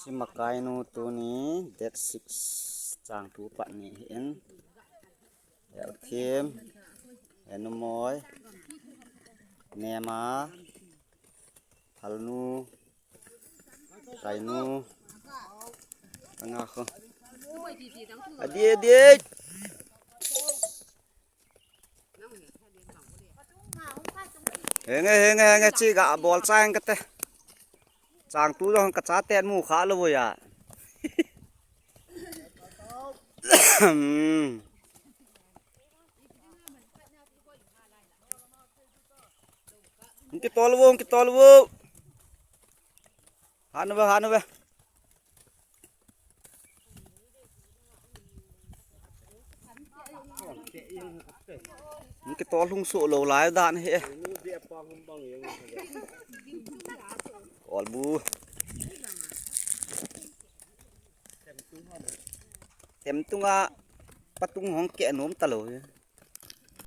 ຊິມາກາຍນູໂຕນີ້ເດັດຊິກ ຈາງຕູປະນີ້ເຫັນ ແລ້ວເທມ ແລ້ວໜໍ່ມອຍ ແນມາ ພັນນູ ໄກ່ນູ ງາຄອ ອະດີ ອະດີ. ເຮງເຮງເຮງ ຈີກະບອລຊາງກະແຕ ຈາງຕູຍອງກະຊາແຕນໝູຂາລະບໍ່ຍາ ມັນກິໂຕລະບໍ່ ມັນກິໂຕລະບໍ່. ຫັນເວີ ຫັນເວີ ມັນກະຕອນລຸງໂສໂລຫຼາຍດ້ານເຮ ອອລບູ ເຕັມຕຸງອາ ປະຕຸງຫ້ອງແກະນົມຕະໂລ.